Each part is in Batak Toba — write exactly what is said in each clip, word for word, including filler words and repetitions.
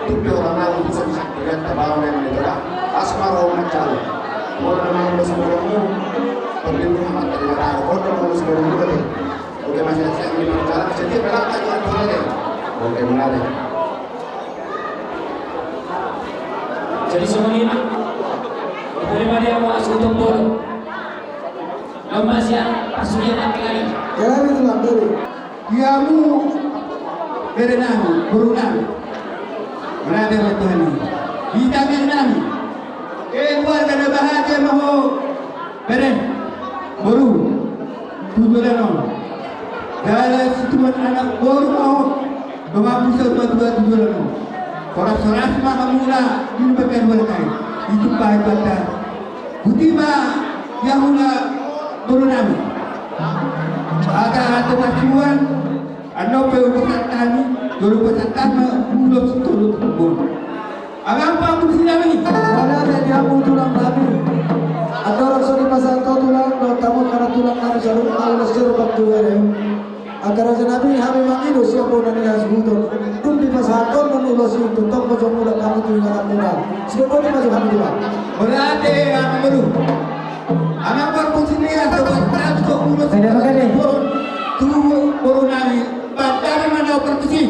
Tung pe orang lain bisa bisa dilihat ke bawah yang ada. Asmar orang macam. Orang lain bisa orang lain. Perlindungan mata di mata. Orang lain bisa orang lain. Oke, masih ada yang di perjalanan. Jadi, berangkat ke Tuhan ya. Oke, menarik. Jadi, semuanya. Terima dia mau asuh tombol. Lomba siap, pasukian laki-laki. Jadi, itu lah, dulu. Di hamu, bere nami, boru nami. Berarti apa Tuhan ini? Di tangan nami. Keluarga na bahagia ma ho. Bere, boru, tu joloan on. Jala situan anak boru ma ho. Dongan bisa dua-dua tu joloan on. Horas-horas ma hamu na, di bagian dua kali. Itu baik buat. Boti ma, di hamu na boru nami. Asa ate masuan, annon pe upasan hami, jolo upasan hami, ulos tolu tolu. Amang panggung sinami. Pada ate di hamu tulang nami. Andorang so dipasahat ho tulang, dohot hamu angka tulang nami saluhutna ulos sirupang tu bere. Angka raja nami, hami mangido sian bona ni hasuhuton. Dung dipasahat ho ulos i, tongtong ma jo mulak hami tu inganan muna. Sude boti ma jo hami tulang. Berarti, anu boru. Anak parpusi ni asa bertanggung ulos. Ada apa kali? Boru, tu boru nami. Bertanggung mana parpusi.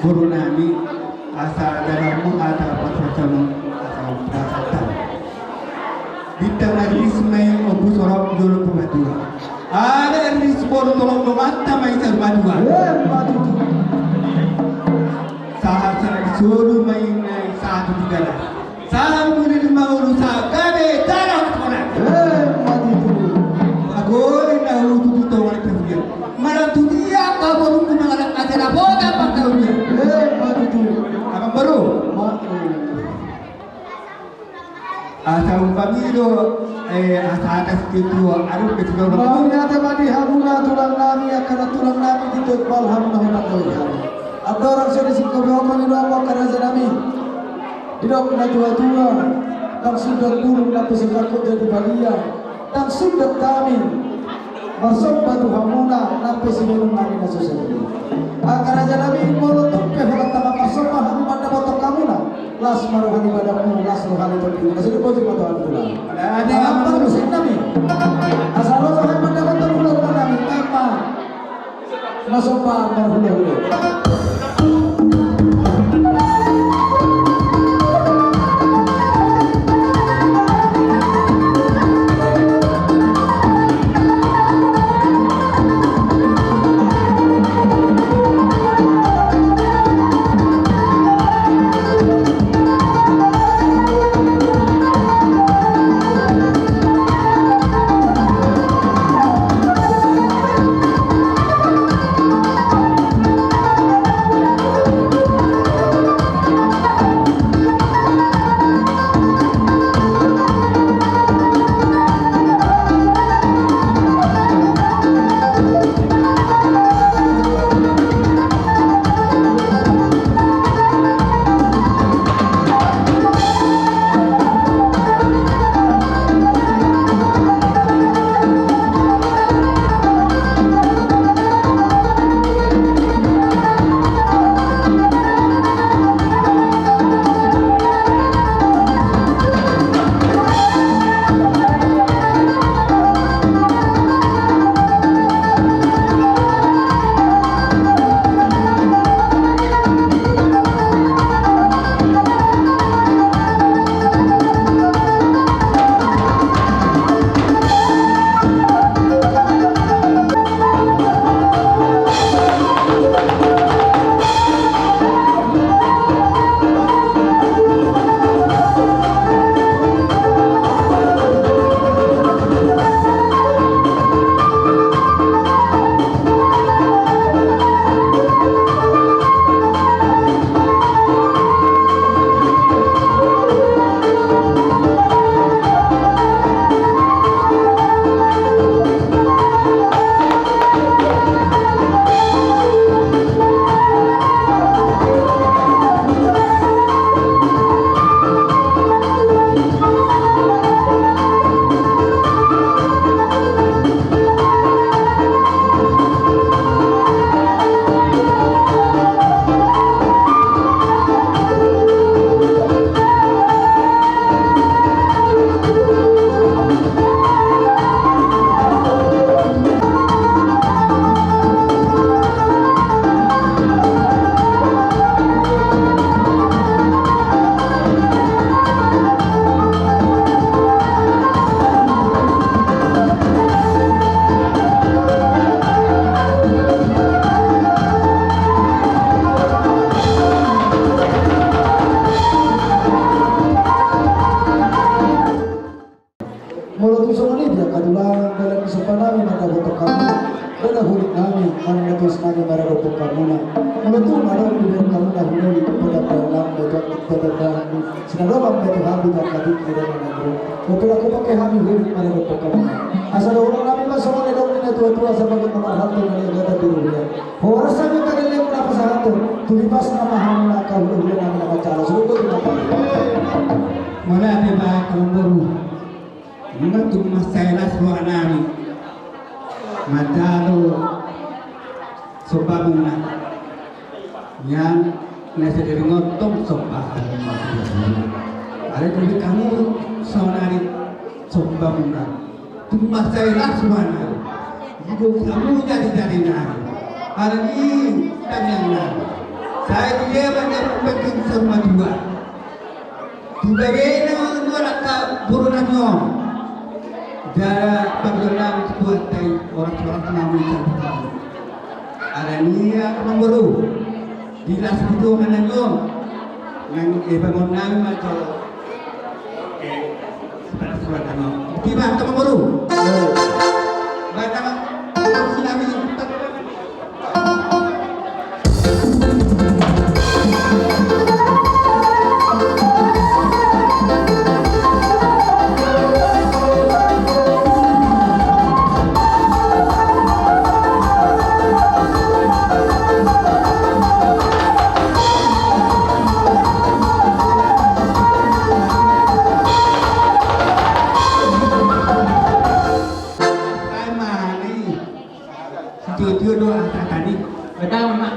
Boru nami, asa dalanmu hata parsasam, asa parsasam. Bintang na ris ma i, ombus sorop jolo pematua. Ala ris boru tolong do mata ma i saur matua. Emma tutu. Sahat sahat solu ma i na i satu tiga. Sahat muli lima ulu sahat gabe dalan sonang. Emma tutu. Agori na ulu tutu tongan kafian. Malam tutu ia kau boru ku mangalap acara boga pangkaunya. Emma tutu. Abang boru. Ma- Asa umpami do, eh, asa atas ketua, aduh, ketua. Mauliate ma di hamuna tulang nami, angka na tulang nami, di Tegal hamuna hutang kau hami. Andorang so disingkop hami do, angka raja nami. Didok na tua-tua, ndang sundat bulung na pe sipangkot jadi balia, ndang sundat hami. Marsomba tu hamuna, nang pe siboru nami na so sadia. Angka raja nami, molo tung pe holan tama marsomba hami mandapothon hamuna, las ma roha ni badanmu, las roha ni tondimuna. Sude, puji ma Tuhan, tulang. Ada, ada. Alam parmusik nami. Asa ro hami mandapothon tulang nami, memang. Marsomba marhula-hula. Molo tung songon i dia, angka tulang, dalan ni somba nami mandapothon hamu, dalan hulik nami, manang na tuas nami maradophon hamuna. Molo tung adong di bahen hamuna hunoli, patandahon ma i tu angka, patandahon ni sinadongan ma i tu hami tu angka tingki dalan nami ro. Dope dang hupake hami hulik maradophon hamuna. Asa dohonon nami ma songon na nidok ni na tua-tua, asa bagot na marhalto na niagatan di robean. Horas hami angka gellengmu na pasahathon, tu lipasna ma hamuna angka hula-hula nami na manjalo. Suruh tu mata. Mauliate ma, amang boru. Nunga tung mansai las roha nami manjalo sombamuna. Nian na sadari on tong somba. Alai tung di hamu saonari sombamuna. Tung mansai las roha nami. Didok hamu jari-jari nami. Alani tangiang nami. Sai dia ma na pungkating saur matua. Tuga bena nunga rangka boru nami on. Jala panggilan nami tu Tuhanta i, orang-orang nami satu tahun. Ada nia kemang boru. Di las butuh mana on. Nang, eh, bangun nami ma jolo. Eh, pada surat nami. Tiba, kemang boru. Baca, baca nami. Sitio-tio do angka tadi. Betul, Mak.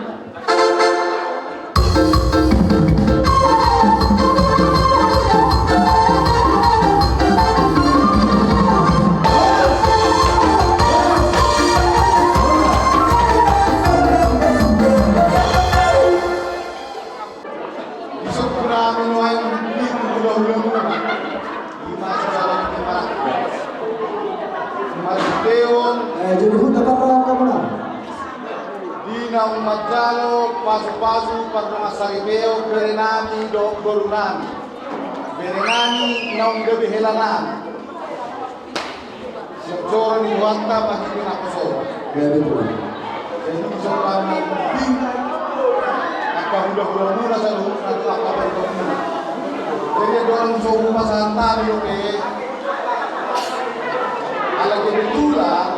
Di sokku nami nuaeng, di hula-hula muna. Di masa jalan di mana? Marhiteon. Eh, jadi huta parroha muna. Di naung manjalo pasu-pasu pardongansaripeon bere nami dohot boru nami. Bere nami naung gabe hela nami. Sian joro ni Tuhanta marhite naposona. Jadi, di sola na ping angka hula-hula muna saluhutna tu angka parhiteon muna. Jadi, adong so hupasahat hami dope. Ala kebetulan,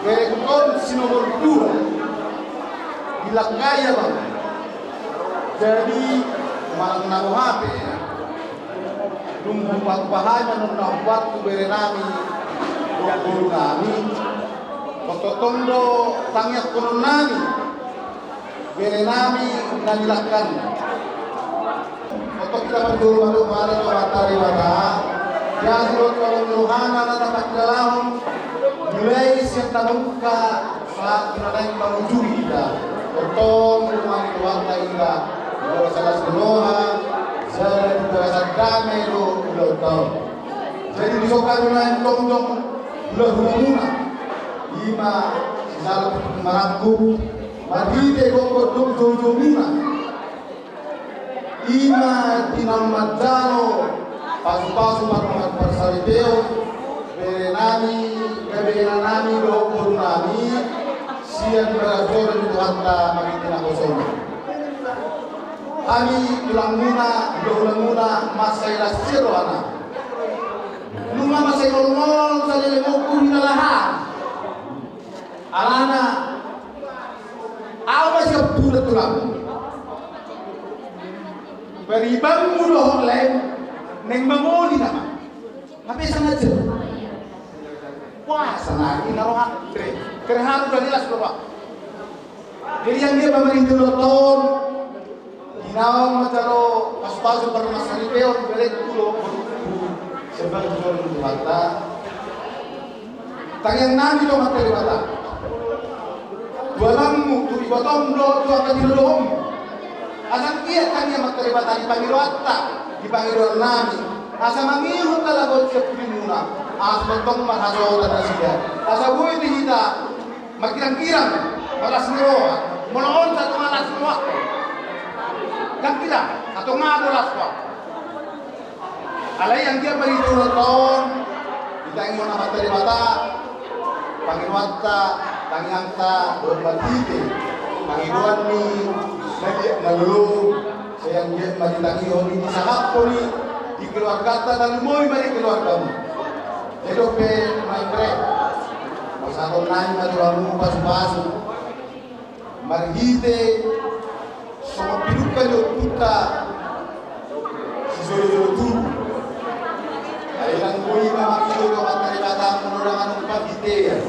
bere hutong si nomor dua. Di langkai abang. Jadi, manang na boha pe. Dung hupasahat hami annon na hupasahat tu bere nami dohot boru nami. Tongtong do tangiangkonon nami bere nami na di langkai. Tongtong hita parjolo ma dohot Tuhanta Debata. Ia sirot kalon rohana na tapakkilalahon mulai sian na mungka. Sahat tu na naeng mangujungi hita. Tongtong do mangihut hata hita di bagasan las ni roha, jala di bagasan dame do ulaonta on. Jadi di son hami nuaeng tongtong hula-hula muna. Ima sisala marangkup marhite gomgom dohot joujou muna. Ima di naung manjalo pasu-pasu pardongansaripeon bere nami, gabe hela nami dohot boru nami, sian bagas joro ni Tuhanta marhite naposona. Hami tulang muna, hula-hula muna, mansai las ni rohana. Nunga mansai holong-holong saleleng ni hulahan. Alana, ahu ma sian pura tulang. Paribanmu dohot laem naeng mangoli nama. Hape sangaja. Wah, sanagi na roha. Kere, kere hamu dari las roha. Jadi anggiat ma marhite ulaonta on. Di naung manjalo pasu-pasu pardongansaripeon berengku dohot borungku sebagai jolma Tuhanta. Tangiang nami do Amanta Debata tu abangmu, tu ibotom dohot tu angka tilodohonmu. Asa anggiat tangiang Amanta Debata di pangidoanta, di pangidoan nami. Asa mangihut halak on sian pudimuna. Asa tongtong marhasohotan nasida. Asa boi di hita margirang-girang, marlas ni roha. Molo on satonga las roha. Ndang hita, satonga do las roha. Alai anggiat marhite ulaonta on, ditangihon Amanta Debata pangidoanta, tangiangta, dohot marhite pangidoan ni na liat na lolo. Sai anggiat ma ditangihon i, disahaphon i di keluarganta, tarlumobi ma di keluargamu. Jadi dope, ma i, bere, pasahaton nami ma tu hamu pasu-pasu marhite songon pidungka ni ompunta sijolo-jolo tubu. Ai ndang boi ma mangido tu Amanta Debata molo ndang adong panghitean.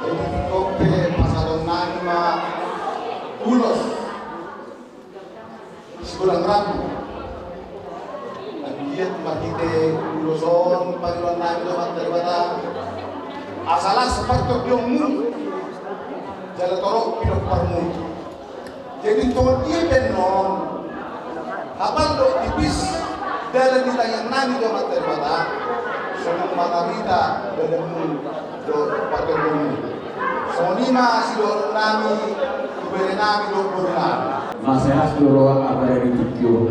Jadi dope pasahaton nami ma ulos sigodang rambu. Anggiat marhite ulos on pangidoan nami tu Amanta Debata, asa las partordionmu jala torop pinomparmu. Jadi tongon dia pe annon, hapal dohot tipis dalan ni tangiang nami tu Amanta Debata, songon mangawiti dalanmu dohot partondimu. Songon i ma sidohonon nami tu bere nami dohot boru nami. Masa las do roha apala di tingki on.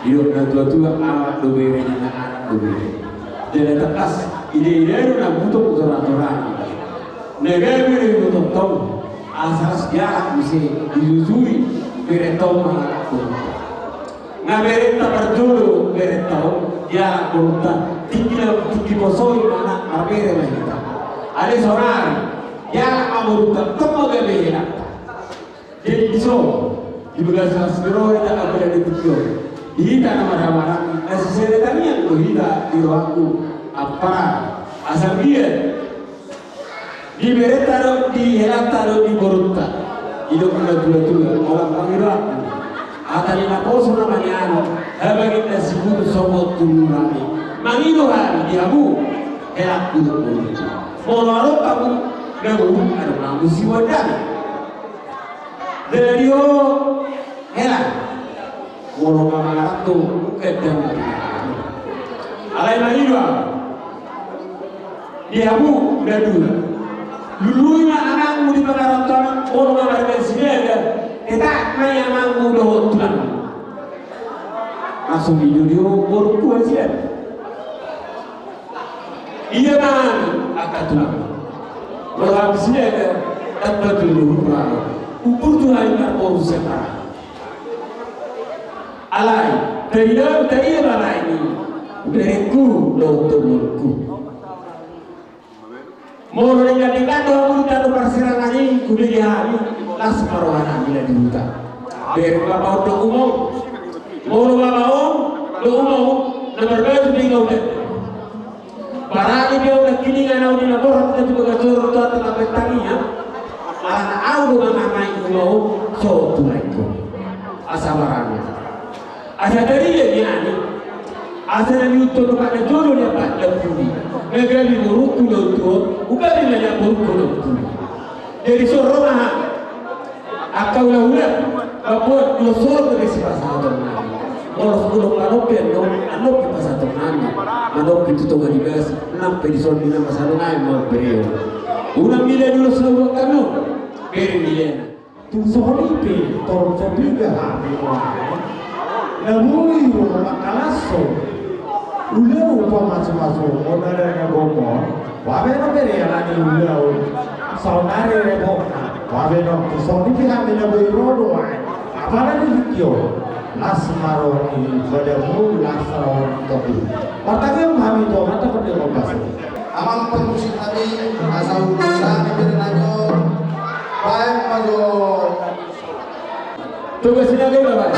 Didok natuatua, anak do bere, ninna anak do bere. Jala tangkas idaida do na butok torangtorang. Na gabe do i tongtong, asa las dialap muse, dijujui berenta on mangalap borunta. Nga berenta parjolo berenta on dialap borunta, tingki na, tingki poso i ma anak marbere ma hita. Alai saonari dialap ma borunta, tong ma gabe helanta. Jadi dison, di bagasan las ni roha da apala di tingki on. Di hita na marhahamaranggi, na sisada tangiang do hita di rohangku, ampara. Asa dia di berenta do, di helanta do, di borunta. Didok natuatua, holan mangido ahu. Hata ni naposo na manianon, habangit na sibunut sogot tu lurami. Mangido hami di hamu, helangku dohot borungku. Molo adong hamu na boru, adong hamu siboan dame. Jadi ho, hela. Molo nga mangaranto, kadang. Alai mangido ahu di hamu na dua. Lului ma anakmu di pangarantoan, molo nga marga Sinaga, tetap ma i anakmu dohot tulangmu. Langsung dido di ho, borungku hasian. Ia ma hami angka tulang. Molo hami Sinaga, dang patudu luhut roha. Umpur tu hami marboru sian parah. Alai, tarida, tarida ma lae ni berengku dohot tongtongku. Molo denggan-denggan do hamu di tano parsirangan i, hubege hami, las ma roha nami na di huta. Bereng bapa on dohot uma on. Molo bapa on dohot uma on na marbaju di gaudan. Barani pe ahu nangkiningan ahu di na borhat na tu bagas joro tu atas na petang ia. Alana ahu do manamai uma on, so tu laengku. Asa barani. Asa tarida nian i. Asa na niuntun do pada jolo ni apat na pudi. Na gabe borungku na untu on, ugabe ma nian borungku na untu. Jadi so ro ma hami. Angka hulahula, mamboan ulos holong gabe sipasahaton nami. Ulos holong manompe annon, annon pe pasahaton nami. Manompe tu tonga ni basi, nang pe dison di na pasahaton nami ma bere on. Unang milea ulos na huboan hami on. Bere milea. Tung songon i pe, torop so piga hami on. Na boi ro mangkalashon. Ulaon pamasumasu on, na dang na gomor. Babe no bere alani ulaon. Saonari rebokna. Babe no, songon i pe hami na boi ro do ae. Apala di tingki on. Las ma roha ni padamu, las roha ni topi. Martangiang ma hami tu Amanta Pardenggan Basa. Amang parmusik nami, asa hupasahat bere nami on. Baen ma jo. Tugas ni nami, Bapak.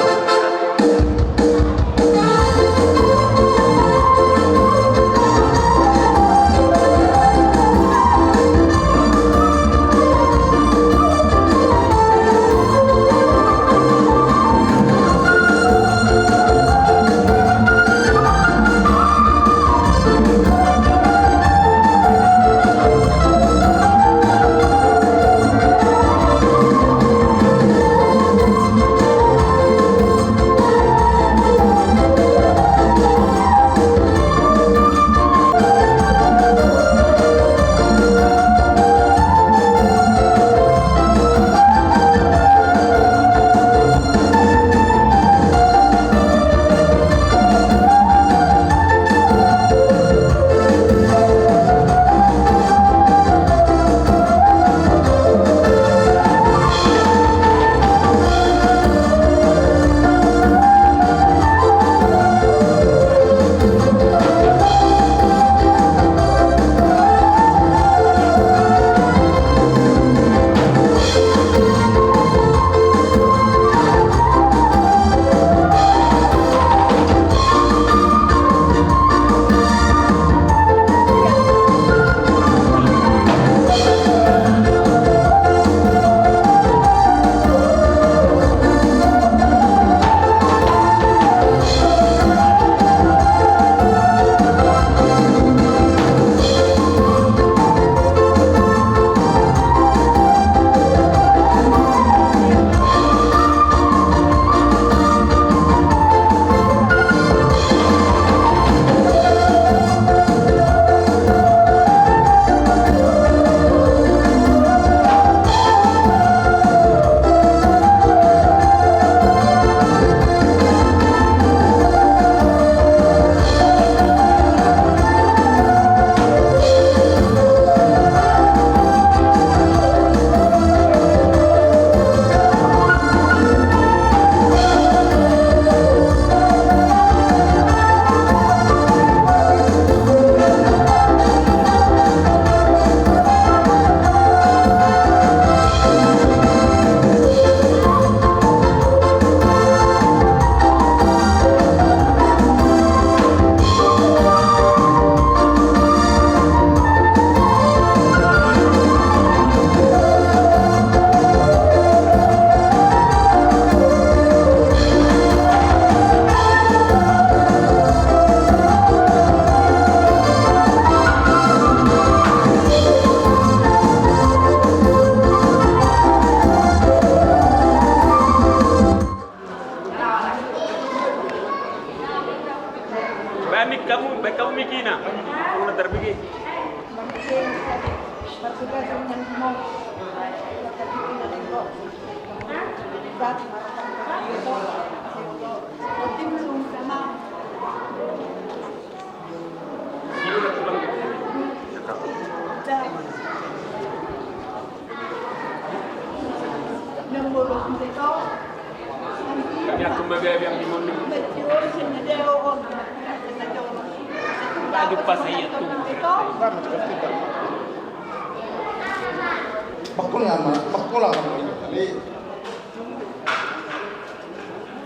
Pakkulang ma, pakkulang ma.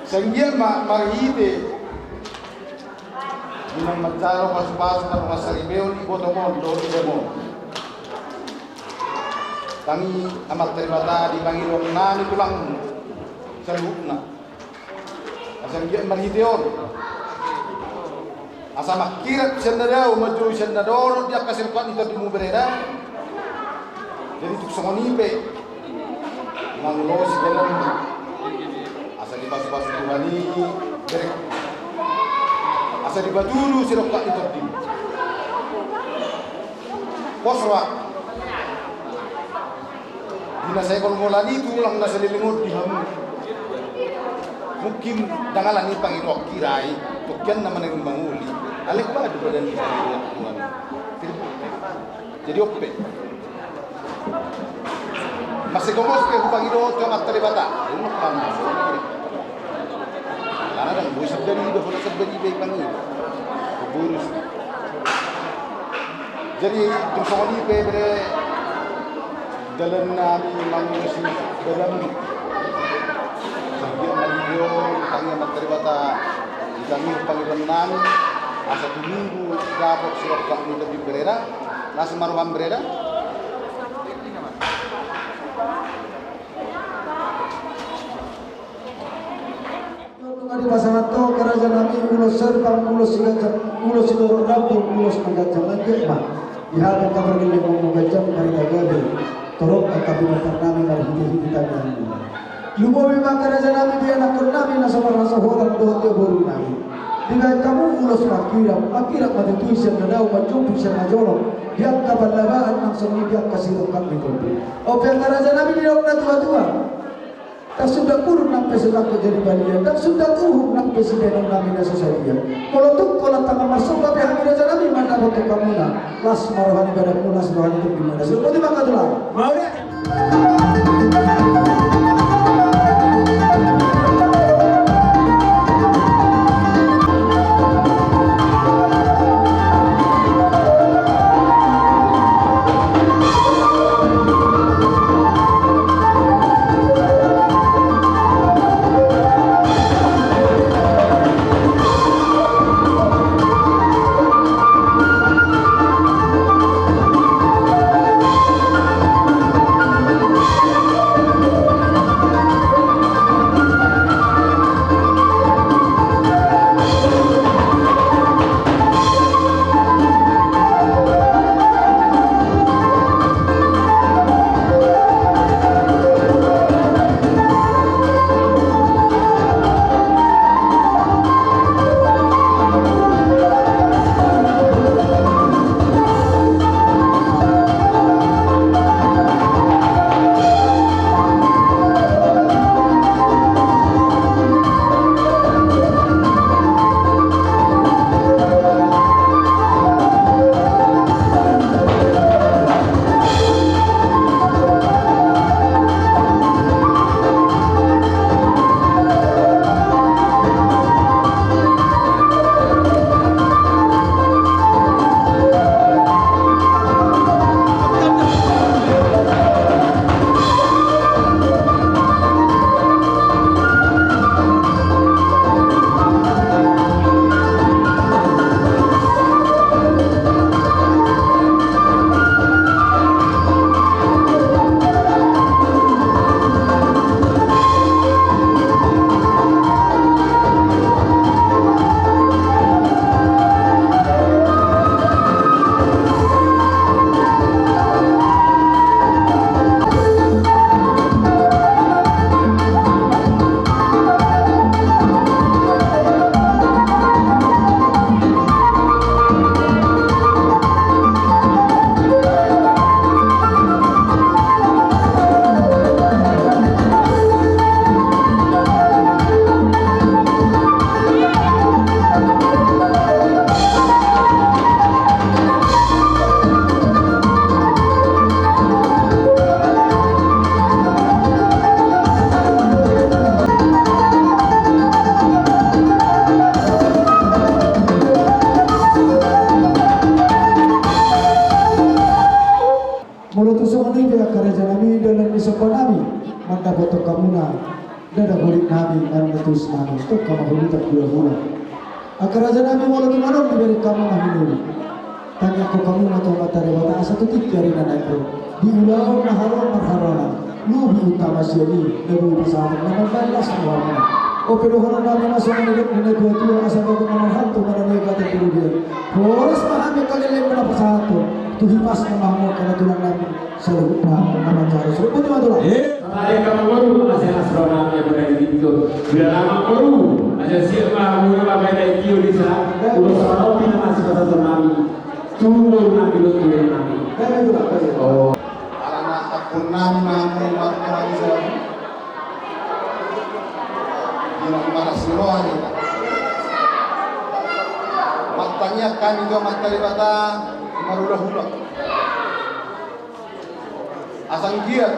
Sanggiat ma marhite di na manjalo pasupasu na dongan saripeon, ibotomon dohot idamon. Tangi Amanta Debata di pangidoannami tulang saluhutna. Asa anggiat marhite on, asa mangkirap sian na dao manjou sian na dohot di angka sirongkap ni tondimu berena. Jadi tung songon i pe mangulosi dalanmu, asa dipasupasu Tuhan i bere, asa dipatudu sirongkap ni tondimu. Pos roha. Di na saikon holan i tulang na saleleng on di hamu. Mungkin ndang ala ni pangidoan hira i, tondian na manang mangoli. Alai badu badan ni pangidoan Tuhan. Jadi on pe, mansai gomos pe hupangido tu Amanta Debata. Unok ma. Alana ndang boi sandari iba, holan sandari iba i pangido. Pengurus. Jadi tung songon i pe bere, dalannami mangulosi dalanmu. Sanggiat marhite on tangi Amanta Debata ditangihon pangidoannami, asa tuminggu dapot sirongkap ni tondim berena. Las ma roham berena. Nunga dipasahat ho angka rajanami, ulos serbang, ulos siganjang, ulos sidorok rambu, ulos na ganjang, anggiat ma di hami angka pargellengonmu ganjang marhite gabe torop angka pinomparnami marhitehite tangiangmu. Lumobi ma angka rajanami di anakkonnami na so marhasohotan dohot di borunami. Dibahen hamu ulos mangkirap, mangkirap ma tutu sian na dao manjompu sian na jolo di angka pallabaan nang songon i di angka sirongkap ni tondi. On pe angka rajanami, didok natuatua: Ndang sundat uhum nang pe so tangkok jadi balian, ndang sundat uhum nang pe sibahenonnami na so sadia. Molo tung holan tangan marsomba pe hami rajanami mandapothon hamuna, las ma roha ni badanmu, las roha ni tondimuna. Songon i ma, angka tulang. Mauliate. Mandapothon hamuna ndada holit nami, marnatus nami, tongka ma hulutan hulahula. Angka raja nami, molo tung adong di bereng hamuna hinolu, tangiangkon hamuna tu Amanta Debata asa tu tingki ari na naeng ro, di ulaon na haroan marharoan, lobi utama sian i na boi pasahaton na mambahen las tu hamuna. On pe dohonon nami ma songon nidok ni natuatua, asa bagot na marhalto mananiabaton di robean, horas ma hami angka lelengmu na pasahathon tu hipasna ma hamu angka na tulang nami. Saluhutna na manjalo. Saluhutna ma tulang. Eh, saluhutna ma boru, asa las roha nami, asa boi ditio. Bila lama boru, asa siap ma boru, bapak dan tio di sana. Ulos saluhutna ma sipasahaton nami. Tunggu nami, tunggu nami. Oh. Alana ampun nami ma hamu marhaha ni saluhut. Di na maras ni roha ni. Martangiang hami tu Amanta Debata marhulahula. Asa anggiat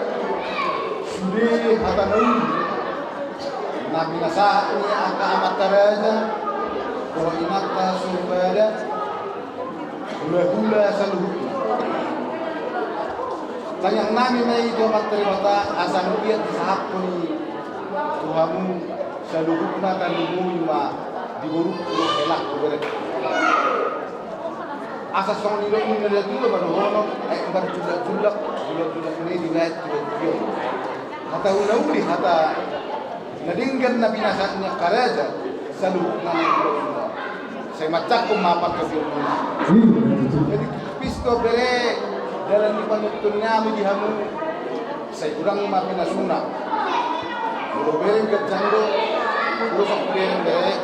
sude hata na uli na pinasahat ni angka amanta raja dohot inanta soripada, hulahula saluhutna. Tangiang nami ma i tu Amanta Debata asa anggiat disahaphon i tu hamu saluhutna, tarlumobi ma di borungku dohot helangku, berengku. Asa songon nidok ni natuatua ma dohonon, aek marjullakjullak, jullakjullak ma i dibahen tu banti on. Hata na uli, hata na denggan na pinasahat ni angka raja, saluhutna ma i. Sai manjangkon ma partondion muna. Jadi, pisto bere, dalan ni panuntun nami di hamu. Sai godang ma pinasuna. Molo bereng ganjang do, ulos on bereng bere.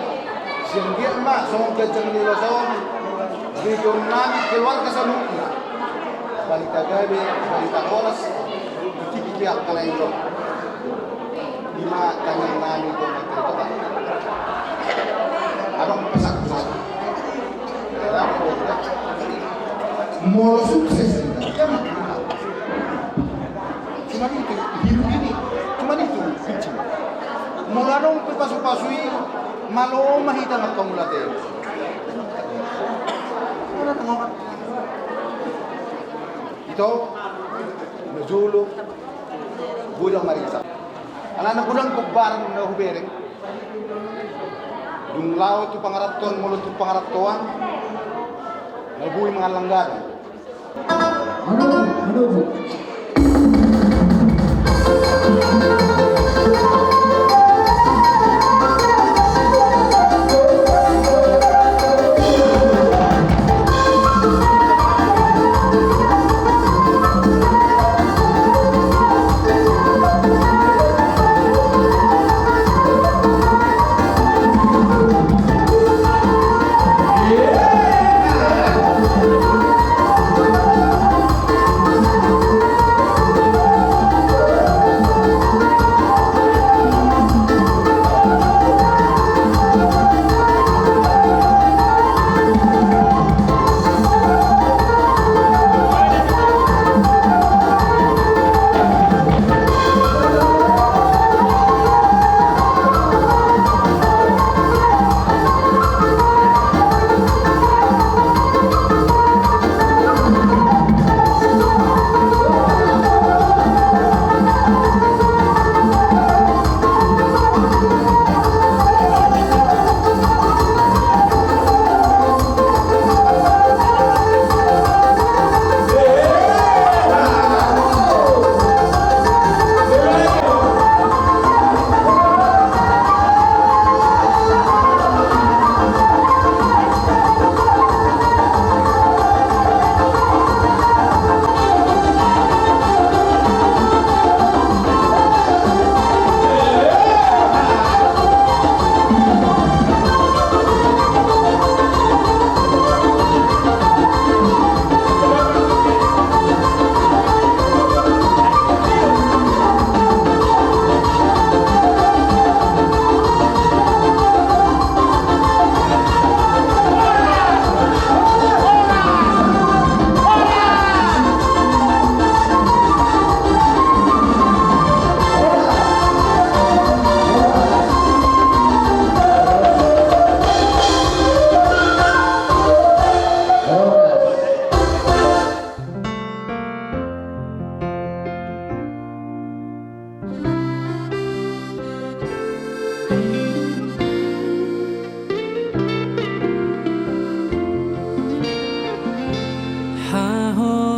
Sai anggiat ma songon ganjang ni ulos on, begeon nami keluarga saluhutna barita gabe, barita horas di tingki angka na i ro. I ma tangiang nami tu Amanta Debata. Adong pesanku satu. Molo sukses, ya, cuma itu, hidup ini, cuma itu, kunci. Molo adong pe pasupasu i, malo ma hita manghamauliate. Ito, na jolo, godang marisa. Alana godang gombaran na hubereng. Dung laho tu pangarantoan, molo tu pangarantoan, na boi mangallang gadong. Manogu, manogu.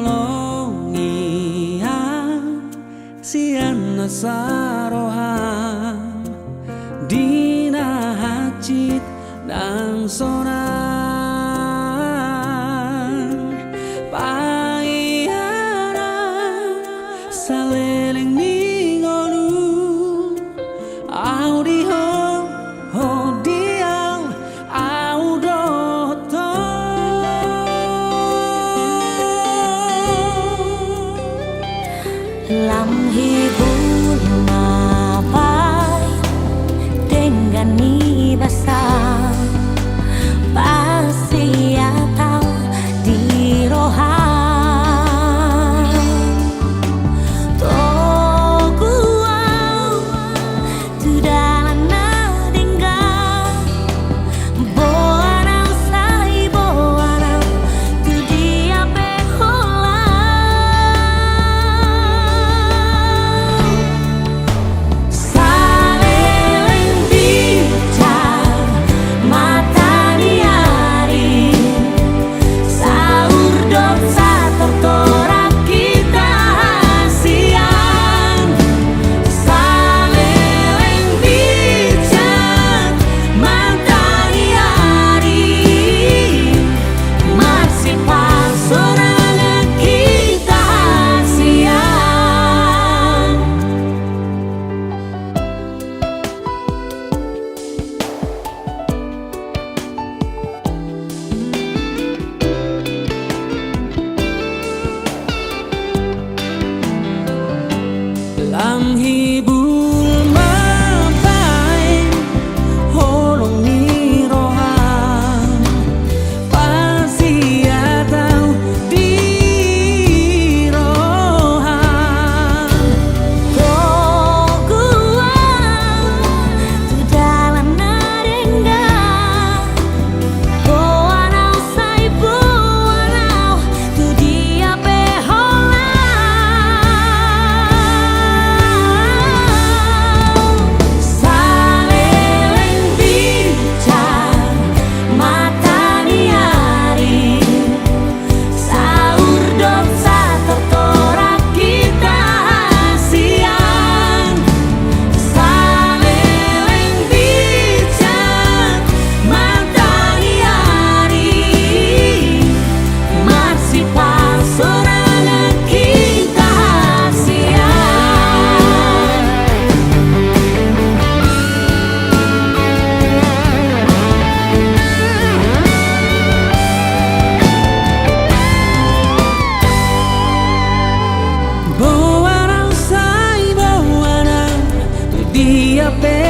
Haholongi au sian nasa roham di na hansit nang sonang. Paihana saleleng ni ngolu, au di ho, ho di au, au dohot ho. Lam hibul ma baen denggan ni basa, paseat au di roham. Togu au tu dalan na denggan, boan au sai boan au tu dia pe holan. Saleleng bicar mata ni ari, saur dohot satortorak hita hasian. Saleleng bicar mata ni ari, marsipasorangan hita hasian. Lam hibul ma baen holong ni roham, paseat au di roham. Togu au tu dalan na denggan, boan au sai boan au tu dia pe holan. Saleleng bicar mata ni ari, saur dohot satortorak hita hasian. Saleleng bicar mata ni ari, marsipasorangan hita hasian. Boan au sai boan au tu dia pe